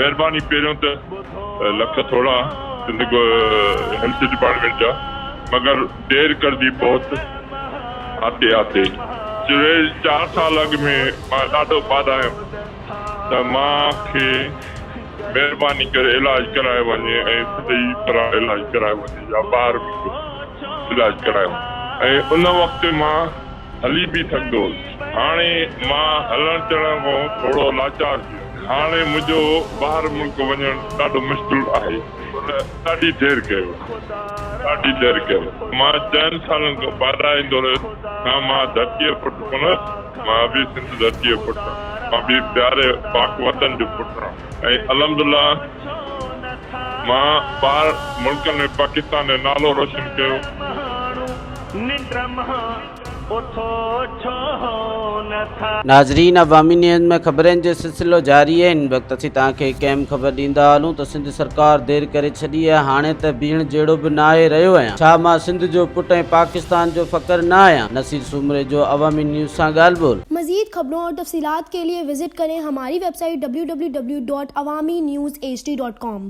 مهرباني پهريون ته لک ٿورا سنڌ هيلٿ ڊپارٽمينٽ جا مگر دير ڪر the بهت آتي آتي. ٽي چار سال اڳ ۾ مان ڏاڍو ٻاڏايم ته مان کي مهرباني ڪري علاج ڪرايو وڃي ۽ صحيح طرح علاج ڪرايو وڃي يا ٻاهر به علاج ڪرايو وڃي ۽ ان وقت مان هلي به سگهندو هوس. هاڻي مان هلڻ چلڻ کان ٿورو لاچار ٿي ويس. هاڻي منهنجو ٻاهر ملڪ وڃڻ ڏاڍو مشڪل آهي. هن ڏاڍي دير ڪئي. ڏاڍي دير ڪئي. مان چئن سالن کان ٻاڏائيندو رهيس. ڇا مان ڌرتيء جو پٽ ڪونه هيس؟ مان به سنڌ ڌرتيء جو پٽ آهيان. مان به پياري پاڪ وطن جو پٽ آهيان ۽ الحمدلله مان ٻاهر ملڪن ۾ پاڪستان جو نالو روشن ڪيو. ناظرين عوامي نيوز ۾ خبرن جو سلسلو جاري آهي هن وقت اسين توهان کي هڪ اهم خبر ڏيندا هلون ته سنڌ سرڪار دير ڪري ڇڏي آهي هاڻي ته بيهڻ جهڙو به ناهي رهيو آهيان ڇا مان سنڌ جو پٽ ۽ پاڪستان جو فخر نه آهيان نصير سومري جو عوامي نيوز سان ڳالهه ٻولهه. مزيد خبرون اور تفصيلات کے لئے وزٽ ڪرين ھماري web site www.awamiNewsHD.com.